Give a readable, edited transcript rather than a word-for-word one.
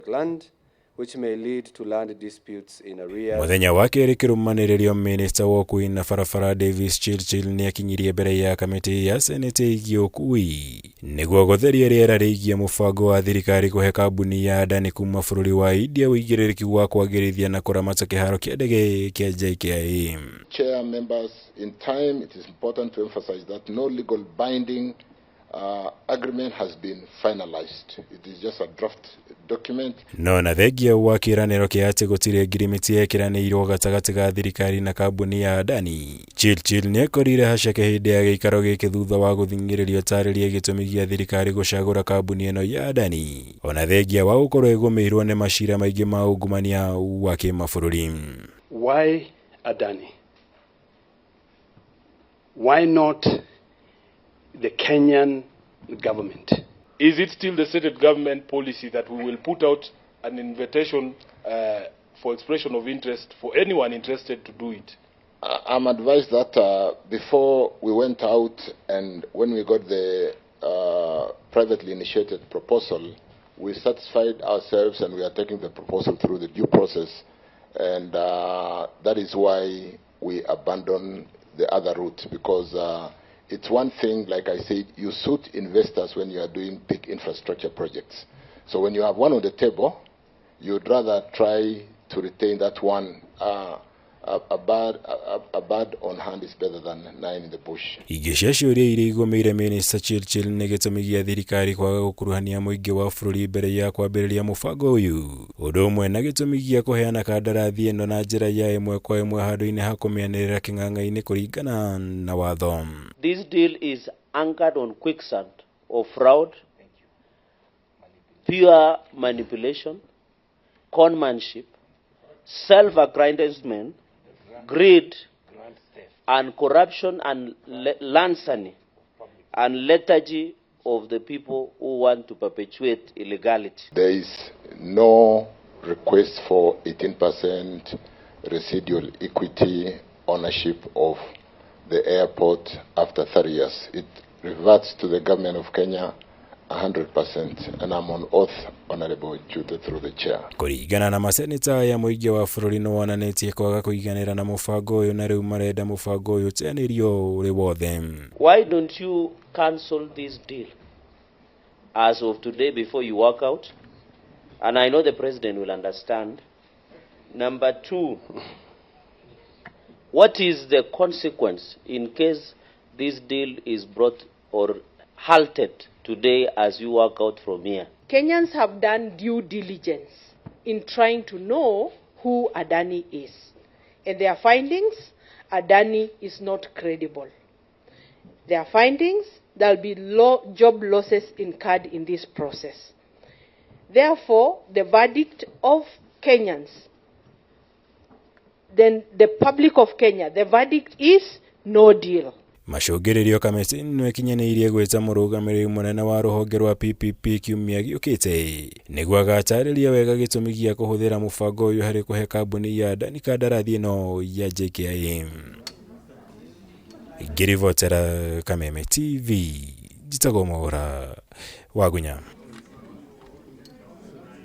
Land which may lead to land disputes in arrears. Mũthenya wa kerĩ kĩrũmanĩrĩrio minista wa ũkui na barabara Davis Chirchir nĩ akinyirie mbere ya kamĩtĩ ya senate ĩgiĩ ũkui nĩguo gũtheria rĩera rĩgiĩ mũbango wa thirikari kũhe kambuni ya Adani kuma bũrũri wa India ũigĩrĩrĩki wa kwagĩrithia na kũramata kĩharo kĩa ndege kĩa JKIA. Chair members, in time it is important to emphasize that no legal binding agreement has been finalized. It is just a draft document. No na thengia wa kĩĩranĩro kĩa atĩ gũtirĩ ngirimiti yekĩranĩirwo gatagatĩ ga thirikari na kambuni ya Adani, Chirchir nĩ ekorire haceke hĩndĩ ya gĩikaro gĩkĩ thutha wa gũthing'ĩrĩrio tarĩrie gĩtũmi gĩa thirikari gũcagũra kambuni ĩno ya Adani, ona thengia wa gũkorwo ĩgũmĩirwo nĩ macira maingĩ ma ungumania wa kĩmabũrũri. Why Adani? Why not the Kenyan government? Is it still the stated government policy that we will put out an invitation for expression of interest for anyone interested to do it? I'm advised that before we went out and when we got the privately initiated proposal, we satisfied ourselves and we are taking the proposal through the due process, and that is why we abandoned the other route, because it's one thing, like I said, you suit investors when you are doing big infrastructure projects. So when you have one on the table, you'd rather try to retain that one. A bird on hand is better than nine in the bush. Ingĩ cia ciũria iria igũmĩire Minista Chirchir nĩ gĩtũmi gĩa thirikari kwaga gũkuruhania mũingĩ wa bũrũri mbere ya kwambĩrĩria mũbango ũyũ, ũndũ ũmwe na gĩtũmi gĩa kũheana kandarathi ĩno na njĩra ya ĩmwe kwa ĩmwe handũ-inĩ ha kũmĩanĩrĩra kĩng'ang'a-inĩ kũringana na watho. This deal is anchored on quicksand of fraud, pure manipulation, conmanship, self-aggrandizement, greed, and corruption and larceny and lethargy of the people who want to perpetuate illegality. There is no request for 18% residual equity ownership of the airport after 30 years. It reverts to the government of Kenya 100%, and I'm on oath, Honorable Jude, through the chair. Kũringana na maseneta aya, mũingĩ wa bũrũri nĩ wonanĩtie kwaga kũiganĩra na mũbango ũyũ na rĩu marenda mũbango ũyũ ũteanĩrio ũrĩ wothe. Why don't you cancel this deal as of today before you walk out? And I know the president will understand. Number two, what is the consequence in case this deal is brought or halted today as you walk out from here? Kenyans have done due diligence in trying to know who Adani is. And their findings, Adani is not credible. Their findings, there will be job losses incurred in this process. Therefore, the verdict of Kenyans, then the public of Kenya, the verdict is no deal. Macũngĩrĩrio kamĩtĩ ĩno ĩkinyanĩirie gwĩta mũrũgamĩrĩri mũnene wa rũhonge rwa PPP kiumia gĩũkĩte nĩguo agatarĩria wega gĩtũmi gĩa kũhũthĩra mũbango ũyũ harĩ kũhe kambuni ya Adani kandarathi ĩno ya JKIA. Ngĩribotera Kameme TV, njĩtagwo Mwaũra Wagunya.